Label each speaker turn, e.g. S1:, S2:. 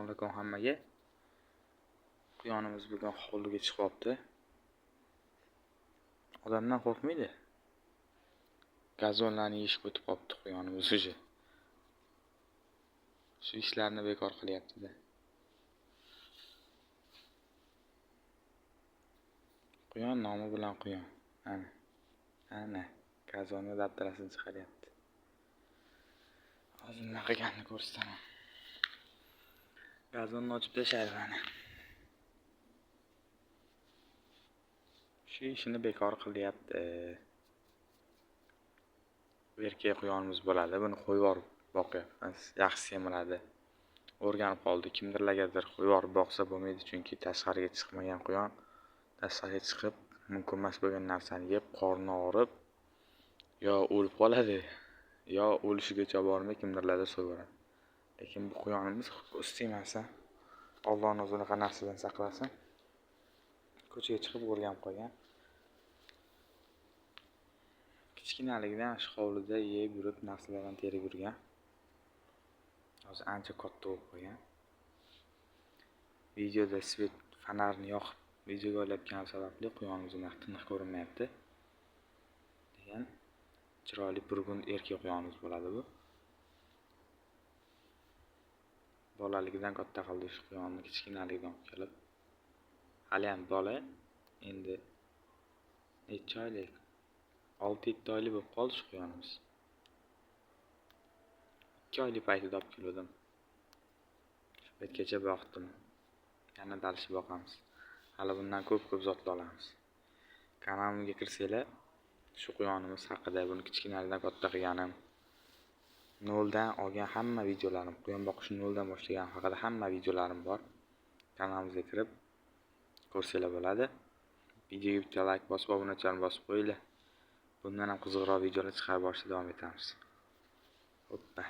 S1: Alaykum hammaga. Quyonimiz bugun hovliga chiqyapti. Odamdan qo'rqmaydi. Gazonlarni yeyishga o'tib qolibdi quyonimiz уже. Shu ishlarni bekor qilyapti-da. Quyon nomi bilan quyon. Ana. Ana. Gazonni dabdalасini chiqaryapti. Hozir nima qilganini ko'rsataman. Gazonni ochib tashladi mana. Shu ishini bekor qilyapti. Erkak quyonimiz bo'ladi. Buni qo'yib yuborib boqyapmiz. Yaxshi semiradi. O'rganib qoldi. Kimdirlargadir qo'yib yuborib boqsa bo'lmaydi, chunki tashqariga chiqmagan quyon tashqariga chiqib mumkin emas bo'lgan narsani yeb, qorni og'rib yo o'lib qoladi, yo o'lishigacha bormay kimdirlarda so'yib yuboradi. Lekin bu quyonimiz ko'z tegmasin. Allohning o'zi unaqa narsadan saqlasin. Ko'chaga chiqib o'rganib qolgan. Kichkinaligidan shu hovlida yeb yurib, narsalardan terib yurgan. Hozir ancha katta bo'lib qolgan. Videoda svet fonarni yoqib videoga olayotganim sababli quyonimiz unaqa tiniq ko'rinmayapti. Degan chiroyli burgun erkak quyonimiz bo'ladi bu. Bolaligidan katta qildi shu quyonni, kichkinaligidan olib kelib. Hali ham bola, endi necha oylik? 6-7 oylik bo'lib qoldi shu quyonimiz. 2 oylik paytida olib keldim. Shu paytgacha boqdim. Yana dalishi boqamiz. Hali bundan ko'p-ko'p zotlar olamiz. Kanalimga kirsanglar, shu quyonimiz haqida, buni kichkinaligidan katta qilganim, noldan olgan hamma videolarim, quyon boqishni noldan boshlaganim haqida hamma videolarim bor. Kanalimizga kirib ko'rsanglar bo'ladi. Videoga bitta like bosib, obunachani bosib qo'yinglar. Bundan ham qiziqroq videolar chiqarib borishda davom etamiz. Hoppa.